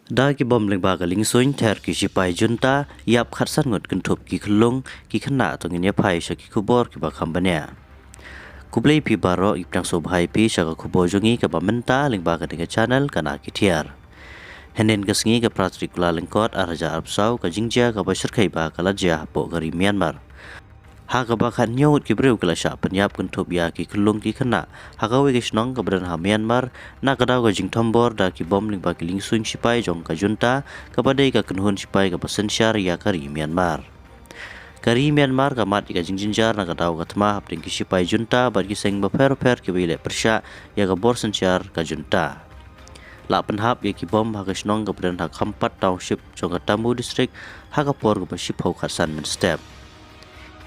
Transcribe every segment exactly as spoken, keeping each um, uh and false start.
Da ki bom lyngba ka liengsuiñ ther ki shipai junta, ïap khatsan ngut kynthup ki khyllung, ki khynnah. To ngin ïa phai sha ki khubor kiba kham bniah. Khublei phi baroh, ngi pdiang sngewbha ïa phi sha ka khubor jong ngi kaba mynta lyngba kane ka channel Kana Ki Thiar. Hynnin ka sngi ka phra tarik u Kyllalyngkot ar hajar arphew saw, ka jingjia kaba shyrkhei bha ka la jia hapoh ka ri Myanmar, ha kaba khathynñiew ngut ki briew ki la shah pynïap kynthup ïa ki khyllung ki khynnah ha kawei ka shnong kaba don ha Myanmar, na ka daw ka jingthombor da ki bom lyngba ki liengsuiñ shipai jong ka junta, kaba dei ka kynhun shipai kaba synshar ïa ka ri Myanmar. Ka ri Myanmar ka mad ïa ka jingjynjar na ka daw ka thma hapdeng ki shipai junta bad ki seng bapher bapher kiba ïaleh pyrshah ïa ka bor synshar ka junta. La pynhap ïa ki bom ha ka shnong kaba don ha Khampat Township jong ka Tamu District ha ka por kaba shiphew khatsan mynstep.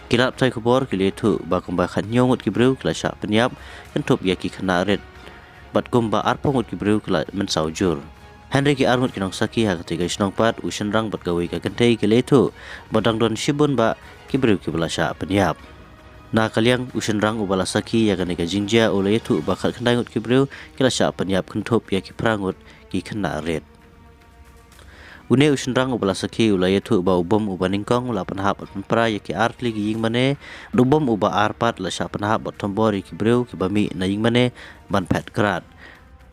Ki lad pathai khubor ki la ïathuh ba kumba khathynñiew ngut ki briew ki la shah pynïap kynthup ïa ki khynnah rit, bad kumba arphew ngut ki briew ki la mynsaw jur. Hynrei ki ar ngut ki nongsakhi ha katei ka shnong pat, u shynrang bad kawei ka kynthei, ki la ïathuh ba dang don shibun bah ki briew kiba la shah pynïap. Na ka liang u shynrang uba la sakhi ïa kane ka jingjia u la ïathuh ba khatkhyndai ngut ki briew ki la shah pynïap kynthup ïa ki phra ngut ki khynnah rit. Une u shynrang uba la sakhi u la ïathuh ba u bom uba nyngkong u la pynhap bad pynpra ïa ki ar tylli ki ïingmane, bad u bom uba ar pat la shah pynhap bad thombor ïa ki briew kiba mih na ïingmane ban phet krad.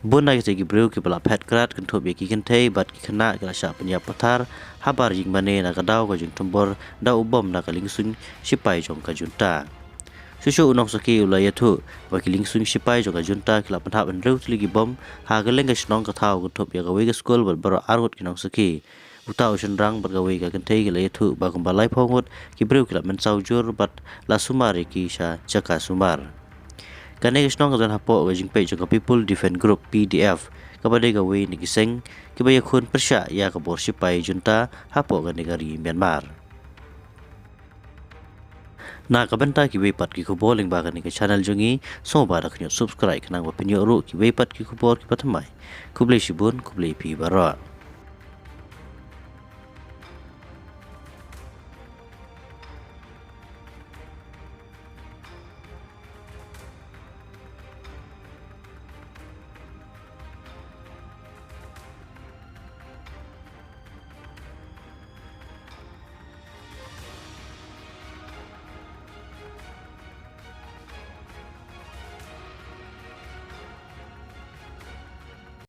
Bun na kitei ki briew kiba la phet krad kynthup ïa ki kynthei bad ki khynnah ki la shah pynïap pathar habar ïingmane na ka daw ka jingthombor da u bom na ka liengsuiñ shipai jong ka junta. Shuh shuh u nongsakhi u la ïathuh ba ki liengsuiñ shipai jong ka junta ki la pynhap hynriew tylli ki bom ha kylleng ka shnong, ka thaw, kynthup ïa kawei ka skul bad baroh ar ngut ki nongsakhi. Uta u shynrang bad kawei ka kynthei ki la ïathuh ba kumba laiphew ngut ki briew ki la mynsaw jur bad la sumar ïa ki sha jaka sumar. Kane ka shnong ka don hapoh ka jingpeit jong ka People Defence Group, P D F, kaba dei kawei na ki seng kiba ïakhun pyrshah ïa ka bor shipai junta hapoh kane ka ri Myanmar. Na ka bynta kiwei pat ki khubor lyngba kane ka channel jong ngi, sngewbha da kynnoh subscribe khnang ba phin ïoh ruh kiwei pat ki khubor kiba thymmai. Khublei shibun, khublei phi baroh.